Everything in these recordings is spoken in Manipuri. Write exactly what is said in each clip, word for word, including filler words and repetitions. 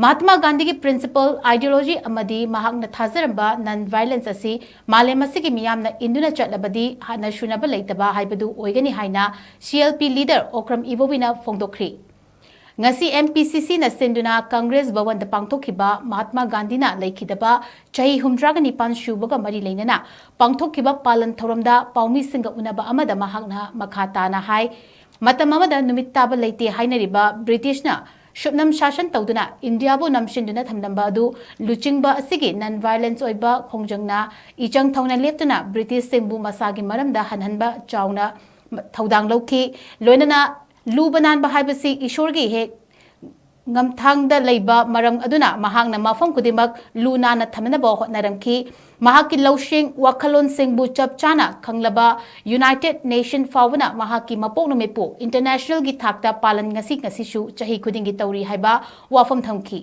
ꯃꯍꯥꯠꯃꯥ ꯒꯥꯟꯙꯤꯒꯤ principle, ideology ꯑꯃꯗꯤ ꯃꯍꯥꯛꯅ ꯊꯥꯖꯔꯝꯕ non violence ꯑꯁꯤ ꯃꯥꯂꯦꯝ ꯑꯁꯤꯒꯤ ꯃꯤꯌꯥꯝꯅ ꯏꯟꯗꯨꯅ ꯆꯠꯂꯕꯗꯤ ꯍꯟꯅ ꯁꯨꯅꯕ ꯂꯩꯇꯕ ꯍꯥꯏꯕꯗꯨ ꯑꯣꯏꯒꯅꯤ ꯍꯥꯏꯅ C L P leader Okram ꯏꯕꯣꯕꯤꯅ ꯐꯣꯡꯗꯣꯛꯈ꯭ꯔꯤ꯫ ꯉꯁꯤ M P C Cꯅ ꯁꯤꯟꯗꯨꯅ ꯀꯪꯒ꯭ꯔꯦꯁ ꯚꯋꯟꯗ ꯄꯥꯡꯊꯣꯛꯈꯤꯕ ꯃꯍꯥꯠꯃꯥ ꯒꯥꯟꯙꯤꯅ ꯂꯩꯈꯤꯗꯕ ꯆꯍꯤ ꯍꯨꯝꯗ꯭ꯔꯥꯒ ꯅꯤꯄꯥꯟ ꯁꯨꯕꯒ ꯃꯔꯤ ꯂꯩꯅꯅ ꯄꯥꯡꯊꯣꯛꯈꯤꯕ ꯄꯥꯂꯟ ꯊꯧꯔꯝꯗ ꯄꯥꯎꯃꯤꯁꯤꯡꯒ ꯎꯅꯕ ꯑꯃꯗ ꯃꯍꯥꯛꯅ ꯃꯈꯥ ꯇꯥꯅ ꯍꯥꯏ, ꯃꯇꯝ ꯑꯃꯗ ꯅꯨꯃꯤꯠ ꯇꯥꯕ ꯂꯩꯇꯦ ꯍꯥꯏꯅꯔꯤꯕ ꯕ꯭ꯔꯤꯇꯤꯁꯅ ꯁꯨꯞꯅꯝ ꯁꯥꯁꯟ ꯇꯧꯗꯨꯅ ꯏꯟꯗꯤꯌꯥꯕꯨ ꯅꯝꯁꯤꯟꯗꯨꯅ ꯊꯝꯂꯝꯕ ꯑꯗꯨ ꯂꯨꯆꯤꯡꯕ ꯑꯁꯤꯒꯤ non violence ꯑꯣꯏꯕ ꯈꯣꯡꯖꯪꯅ ꯏꯆꯪ ꯊꯧꯅ ꯂꯦꯞꯇꯨꯅ ꯕ꯭ꯔꯤꯇꯤꯁꯁꯤꯡꯕꯨ ꯃꯁꯥꯒꯤ ꯃꯔꯝꯗ ꯍꯟꯍꯟꯕ ꯆꯥꯎꯅ ꯊꯧꯗꯥꯡ ꯂꯧꯈꯤ꯫ ꯂꯣꯏꯅꯅ ꯂꯨꯕ ꯅꯥꯟꯕ ꯍꯥꯏꯕꯁꯤ ꯏꯁꯣꯔꯒꯤ ꯍꯦꯛ ꯉꯝꯊꯥꯡꯗ ꯂꯩꯕ ꯃꯔꯝ ꯑꯗꯨꯅ ꯃꯍꯥꯛꯅ ꯃꯐꯝ ꯈꯨꯗꯤꯡꯃꯛ ꯂꯨ ꯅꯥꯟꯅ ꯊꯝꯅꯅꯕ ꯍꯣꯠꯅꯔꯝꯈꯤ꯫ ꯃꯍꯥꯛꯀꯤ ꯂꯧꯁꯤꯡ, ꯋꯥꯈꯜꯂꯣꯟꯁꯤꯡꯕꯨ ꯆꯞ ꯆꯥꯅ ꯈꯪꯂꯕ United Nation ꯐꯥꯎꯕꯅ ꯃꯍꯥꯛꯀꯤ ꯃꯄꯣꯛ ꯅꯨꯃꯤꯠꯄꯨ internationalꯒꯤ ꯊꯥꯛꯇ ꯄꯥꯂꯟ ꯉꯁꯤ ꯉꯁꯤꯁꯨ ꯆꯍꯤ ꯈꯨꯗꯤꯡꯒꯤ ꯇꯧꯔꯤ ꯍꯥꯏꯕ ꯋꯥꯐꯝ ꯊꯝꯈꯤ꯫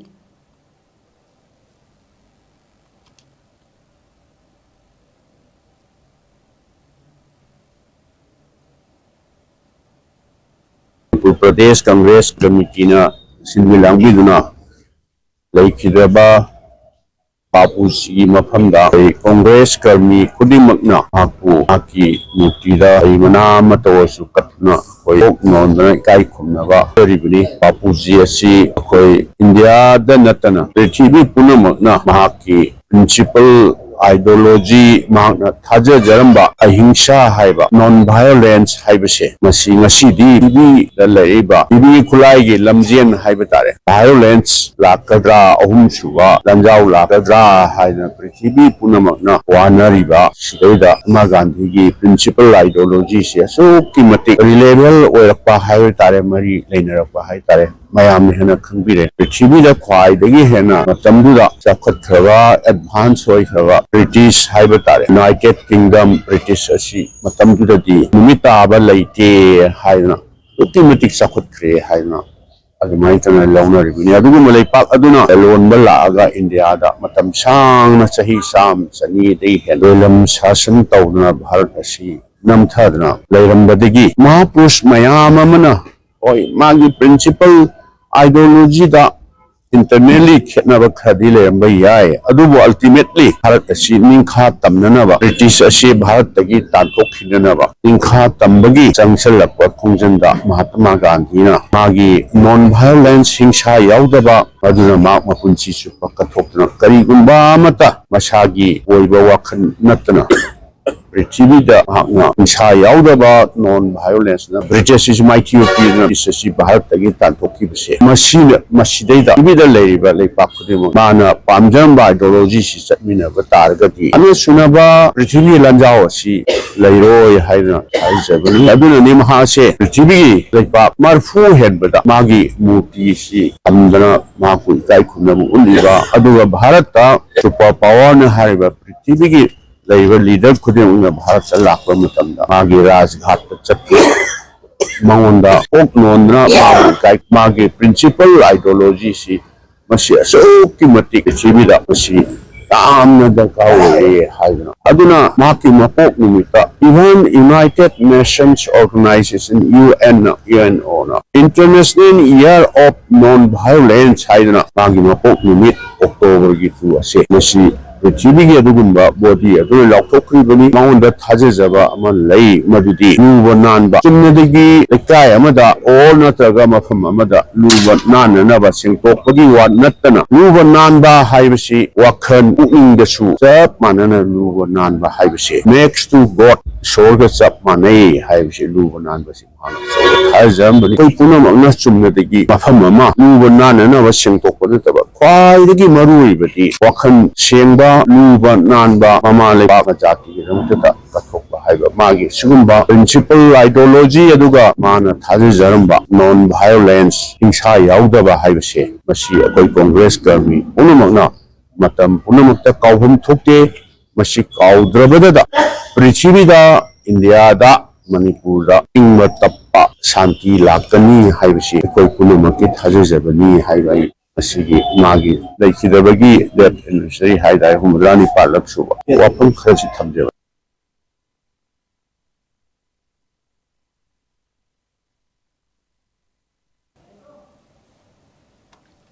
ꯃꯅꯤꯄꯨꯔ ꯄ꯭ꯔꯗꯦꯁ ꯀꯪꯒ꯭ꯔꯦꯁ ꯀꯃꯤꯇꯤꯅ ꯁꯤꯟꯕꯤ ꯂꯥꯡꯕꯤꯗꯨꯅ ꯂꯩꯈꯤꯗ꯭ꯔꯕ ꯕꯥꯄꯨꯖꯤꯒꯤ ꯃꯐꯝꯗ ꯑꯩꯈꯣꯏ ꯀꯪꯒ꯭ꯔꯦꯁ ꯀꯔꯃꯤ ꯈꯨꯗꯤꯡꯃꯛꯅ ꯃꯍꯥꯛꯄꯨ ꯃꯍꯥꯛꯀꯤ ꯃꯨꯔꯇꯤꯗ ꯂꯩ ꯃꯅꯥ ꯑꯃꯠꯇ ꯑꯣꯏꯔꯁꯨ ꯀꯠꯇꯨꯅ ꯑꯩꯈꯣꯏ ꯀꯣꯛ ꯅꯣꯟꯗꯅ ꯏꯀꯥꯏ ꯈꯨꯝꯅꯕ ꯇꯧꯔꯤꯕꯅꯤ꯫ ꯕꯥꯄꯨꯖꯤ ꯑꯁꯤ ꯑꯩꯈꯣꯏ ꯏꯟꯗꯤꯌꯥꯗ ꯅꯠꯇꯅ ꯄ꯭ꯔꯤꯊꯤꯕꯤ ꯄꯨꯝꯅꯃꯛꯅ ꯃꯍꯥꯛꯀꯤ principle, ideology, ꯃꯍꯥꯛꯅ ꯊꯥꯖꯖꯔꯝꯕ ꯑꯍꯤꯡꯁꯥ ꯍꯥꯏꯕ, non violence ꯍꯥꯏꯕꯁꯦ, ꯃꯁꯤ ꯉꯁꯤꯗꯤ ꯄ꯭ꯔꯤꯊꯤꯕꯤꯗ ꯂꯩꯔꯤꯕ ꯄ꯭ꯔꯤꯊꯤꯕꯤ ꯈꯨꯂꯥꯏꯒꯤ ꯂꯝꯖꯦꯟ ꯍꯥꯏꯕ ꯇꯥꯔꯦ, violence ꯂꯥꯛꯀꯗ꯭ꯔꯥ, ꯑꯍꯨꯝꯁꯨꯕ ꯂꯥꯟꯖꯥꯎ ꯂꯥꯛꯀꯗ꯭ꯔꯥ ꯍꯥꯏꯅ ꯄ꯭ꯔꯤꯊꯤꯕꯤ ꯄꯨꯝꯅꯃꯛꯅ ꯋꯥꯅꯔꯤꯕ ꯁꯤꯗꯩꯗ ꯃꯍꯥꯠꯃꯥ ꯒꯥꯟꯙꯤꯒꯤ principle, ideologyꯁꯦ ꯑꯁꯨꯛꯀꯤ ꯃꯇꯤꯛ relevant ꯑꯣꯏꯔꯛꯄ ꯍꯥꯏꯕ ꯇꯥꯔꯦ, ꯃꯔꯤ ꯂꯩꯅꯔꯛꯄ ꯍꯥꯏ ꯇꯥꯔꯦ꯫ ꯃꯌꯥꯝꯅ ꯍꯦꯟꯅ ꯈꯪꯕꯤꯔꯦ꯫ ꯄ꯭ꯔꯤꯊꯤꯕꯤꯗ ꯈ꯭ꯋꯥꯏꯗꯒꯤ ꯍꯦꯟꯅ ꯃꯇꯝꯗꯨꯗ ꯆꯥꯎꯈꯠꯈ꯭ꯔꯕ, advance ꯑꯣꯏꯈ꯭ꯔꯕ ꯕ꯭ꯔꯤꯇꯤꯁ ꯍꯥꯏꯕ ꯇꯥꯔꯦ, United Kingdom, ꯕ꯭ꯔꯤꯇꯤꯁ ꯑꯁꯤ ꯃꯇꯝꯗꯨꯗꯗꯤ ꯅꯨꯃꯤꯠ ꯇꯥꯕ ꯂꯩꯇꯦ ꯍꯥꯏꯗꯅ, ꯑꯗꯨꯛꯀꯤ ꯃꯇꯤꯛ ꯆꯥꯎꯈꯠꯈ꯭ꯔꯦ ꯍꯥꯏꯗꯅ ꯑꯗꯨꯃꯥꯏꯅ ꯇꯧꯅ ꯂꯧꯅꯔꯤꯕꯅꯤ꯫ ꯑꯗꯨꯒꯨꯝꯕ ꯂꯩꯄꯥꯛ ꯑꯗꯨꯅ ꯂꯂꯣꯟꯕ ꯂꯥꯛꯑꯒ ꯏꯟꯗꯤꯌꯥꯗ ꯃꯇꯝ ꯁꯥꯡꯅ, ꯆꯍꯤ ꯆꯥꯝꯃ ꯆꯅꯤꯗꯒꯤ ꯍꯦꯟꯅ ꯂꯣꯏꯂꯝ ꯁꯥꯁꯟ ꯇꯧꯗꯨꯅ ꯚꯥꯔꯠ ꯑꯁꯤ ꯅꯝꯊꯗꯨꯅ ꯂꯩꯔꯝꯕꯗꯒꯤ ꯃꯍꯥꯄꯨꯔꯨꯁ ꯃꯌꯥꯝ ꯑꯃꯅ, ꯍꯣꯏ, ꯃꯥꯒꯤ principle, ideologyꯗ internally ꯈꯦꯠꯅꯕ ꯈꯔꯗꯤ ꯂꯩꯔꯝꯕ ꯌꯥꯏ, ꯑꯗꯨꯕꯨ ultimately ꯚꯥꯔꯠ ꯑꯁꯤ ꯅꯤꯡꯈꯥ ꯇꯝꯅꯅꯕ, ꯕ꯭ꯔꯤꯇꯤꯁ ꯑꯁꯤ ꯚꯥꯔꯠꯇꯒꯤ ꯇꯥꯟꯊꯣꯛꯈꯤꯅꯅꯕ ꯅꯤꯡꯈꯥ ꯇꯝꯕꯒꯤ ꯆꯪꯁꯤꯜꯂꯛꯄ ꯈꯣꯡꯖꯪꯗ ꯃꯍꯥꯇꯃꯥ ꯒꯥꯟꯙꯤꯅ ꯃꯥꯒꯤ non violence, ꯍꯤꯡꯁꯥ ꯌꯥꯎꯗꯕ, ꯑꯗꯨꯅ ꯃꯍꯥꯛ ꯃꯄꯨꯟꯁꯤ ꯆꯨꯞꯄ ꯀꯠꯊꯣꯛꯇꯨꯅ ꯀꯔꯤꯒꯨꯝꯕ ꯑꯃꯠꯇ ꯃꯁꯥꯒꯤ ꯑꯣꯏꯕ ꯋꯥꯈꯜ ꯅꯠꯇꯅ ꯄ꯭ꯔꯤꯊꯤꯕꯤꯗ ꯃꯍꯥꯛꯅ ꯍꯤꯡꯁꯥ ꯌꯥꯎꯗꯕ non violence ꯅ ꯕ꯭ꯔꯤꯇꯤꯁ ꯑꯁꯤꯁꯨ ꯃꯥꯏꯊꯤꯕ ꯄꯤꯗꯨꯅ ꯕ꯭ꯔꯤꯇꯤꯁ ꯑꯁꯤ ꯚꯥꯔꯠꯇꯒꯤ ꯇꯥꯟꯊꯣꯛꯈꯤꯕꯁꯦ, ꯃꯁꯤꯅ, ꯃꯁꯤꯗꯩꯗ ꯄ꯭ꯔꯤꯊꯤꯕꯤꯗ ꯂꯩꯔꯤꯕ ꯂꯩꯄꯥꯛ ꯈꯨꯗꯤꯡꯃꯛ ꯃꯥꯅ ꯄꯥꯝꯖꯔꯝꯕ ideology ꯁꯤ ꯆꯠꯃꯤꯟꯅꯕ ꯇꯥꯔꯒꯗꯤ ꯑꯅꯤꯁꯨꯅꯕ ꯄ꯭ꯔꯤꯊꯤꯕꯤ ꯂꯥꯟꯖꯥꯎ ꯑꯁꯤ ꯂꯩꯔꯣꯏ ꯍꯥꯏꯗꯅ ꯍꯥꯏꯖꯕꯅꯤ꯫ ꯑꯗꯨꯅꯅꯤ ꯃꯍꯥꯛꯁꯦ ꯄ꯭ꯔꯤꯊꯤꯕꯤꯒꯤ ꯂꯩꯄꯥꯛ ꯃꯔꯐꯨ ꯍꯦꯟꯕꯗ ꯃꯥꯒꯤ ꯃꯨꯔꯇꯤ ꯑꯁꯤ ꯊꯝꯗꯅ ꯃꯍꯥꯛꯄꯨ ꯏꯀꯥꯏ ꯈꯨꯝꯅꯕ ꯎꯠꯂꯤꯕ, ꯑꯗꯨꯒ ꯚꯥꯔꯠꯇ super power ꯅ ꯍꯥꯏꯔꯤꯕ ꯄ꯭ꯔꯤꯊꯤꯕꯤꯒꯤ ꯂꯩꯔꯤꯕ leader ꯈꯨꯗꯤꯡꯃꯛꯅ ꯚꯥꯔꯠꯇ ꯂꯥꯛꯄ ꯃꯇꯝꯗ ꯃꯥꯒꯤ ꯔꯥꯖꯘꯥꯠꯇ ꯆꯠꯇꯨꯅ ꯃꯉꯣꯟꯗ ꯀꯣꯛ ꯅꯣꯟꯗꯨꯅ ꯃꯥꯕꯨ ꯏꯀꯥꯏ, ꯃꯥꯒꯤ principle ideology ꯁꯤ ꯃꯁꯤ ꯑꯁꯨꯛꯀꯤ ꯃꯇꯤꯛ ꯄ꯭ꯔꯤꯊꯤꯕꯤꯗ ꯃꯁꯤ ꯌꯥꯝꯅ ꯗꯔꯀꯥꯔ ꯑꯣꯏꯔꯦ ꯍꯥꯏꯗꯅ꯫ ꯑꯗꯨꯅ ꯃꯍꯥꯛꯀꯤ ꯃꯄꯣꯛ ꯅꯨꯃꯤꯠꯇ even United Nations Organization, U N ꯅ, U N O ꯅ International Year of Non Violence ꯍꯥꯏꯗꯅ ꯃꯥꯒꯤ ꯃꯄꯣꯛ ꯅꯨꯃꯤꯠ October ꯒꯤ two ꯑꯁꯦ ꯃꯁꯤ ꯄ꯭ꯔꯤꯊꯤꯕꯤꯒꯤ ꯑꯗꯨꯒꯨꯝꯕ body ꯑꯗꯨꯅ ꯂꯥꯎꯊꯣꯛꯈ꯭ꯔꯤꯕꯅꯤ꯫ ꯃꯉꯣꯟꯗ ꯊꯥꯖꯖꯕ ꯑꯃ ꯂꯩ, ꯃꯗꯨꯗꯤ ꯂꯨꯕ ꯅꯥꯟꯕ, ꯆꯨꯝꯅꯗꯒꯤ ꯂꯩꯀꯥꯏ ꯑꯃꯗ or ꯅꯠꯇ꯭ꯔꯒ ꯃꯐꯝ ꯑꯃꯗ ꯂꯨꯕ ꯅꯥꯟꯅꯅꯕ ꯁꯦꯡꯇꯣꯛꯄꯒꯤ ꯋꯥ ꯅꯠꯇꯅ, ꯂꯨꯕ ꯅꯥꯟꯕ ꯍꯥꯏꯕꯁꯤ ꯋꯥꯈꯜ ꯄꯨꯛꯅꯤꯡꯗꯁꯨ ꯆꯞ ꯃꯥꯟꯅꯅ ꯂꯨꯕ ꯅꯥꯟꯕ ꯍꯥꯏꯕꯁꯤ next to God, ꯏꯁꯣꯔꯒ ꯆꯞ ꯃꯥꯟꯅꯩ ꯍꯥꯏꯕꯁꯤ ꯂꯨꯕ ꯅꯥꯟꯕꯁꯤ ꯃꯍꯥꯛꯅ ꯑꯆꯧꯕ ꯊꯥꯖꯔꯝꯕꯅꯤ꯫ ꯑꯩꯈꯣꯏ ꯄꯨꯝꯅꯃꯛꯅ ꯆꯨꯝꯅꯗꯒꯤ ꯃꯐꯝ ꯑꯃ ꯂꯨꯕ ꯅꯥꯟꯅꯅꯕ ꯁꯦꯡꯗꯣꯛꯄ ꯅꯠꯇꯕ, ꯈ꯭ꯋꯥꯏꯗꯒꯤ ꯃꯔꯨ ꯑꯣꯏꯕꯗꯤ ꯋꯥꯈꯜ ꯁꯦꯡꯕ, ꯂꯨꯕ ꯅꯥꯟꯕ, ꯃꯃꯥ ꯂꯩꯕꯥꯛ ꯖꯥꯇꯤꯒꯤꯗꯃꯛꯇ ꯀꯠꯊꯣꯛꯄ ꯍꯥꯏꯕ ꯃꯥꯒꯤ ꯁꯤꯒꯨꯝꯕ principle, ideology ꯑꯗꯨꯒ ꯃꯥꯅ ꯊꯥꯖꯖꯔꯝꯕ non violence, ꯍꯤꯡꯁꯥ ꯌꯥꯎꯗꯕ ꯍꯥꯏꯕꯁꯦ, ꯃꯁꯤ ꯑꯩꯈꯣꯏ ꯀꯣꯡꯒ꯭ꯔꯦꯁ ꯀꯔꯃꯤ ꯄꯨꯝꯅꯃꯛꯅ ꯃꯇꯝ ꯄꯨꯝꯅꯃꯛꯇ ꯀꯥꯎꯐꯝ ꯊꯣꯛꯇꯦ꯫ ꯃꯁꯤ ꯀꯥꯎꯗ꯭ꯔꯕꯗꯗ ꯄ꯭ꯔꯤꯊꯤꯕꯤꯗ, ꯏꯟꯗꯤꯌꯥꯗ, ꯃꯅꯤꯄꯨꯔꯗ ꯏꯪꯕ ꯇꯞꯄ ꯁꯥꯟꯇꯤ ꯂꯥꯛꯀꯅꯤ ꯍꯥꯏꯕꯁꯤ ꯑꯩꯈꯣꯏ ꯄꯨꯝꯅꯃꯛꯀꯤ ꯊꯥꯖꯖꯕꯅꯤ ꯍꯥꯏꯕ ꯑꯩ ꯃꯁꯤꯒꯤ ꯃꯥꯒꯤ ꯂꯩꯈꯤꯗꯕꯒꯤ death anniversary ꯍꯥꯏ ꯇꯥꯔꯦ, ꯍꯨꯝꯐꯨꯇꯔꯥ ꯅꯤꯄꯥꯜꯂꯛ ꯁꯨꯕ ꯋꯥꯐꯝ ꯈꯔꯁꯤ ꯊꯝꯖꯕ꯫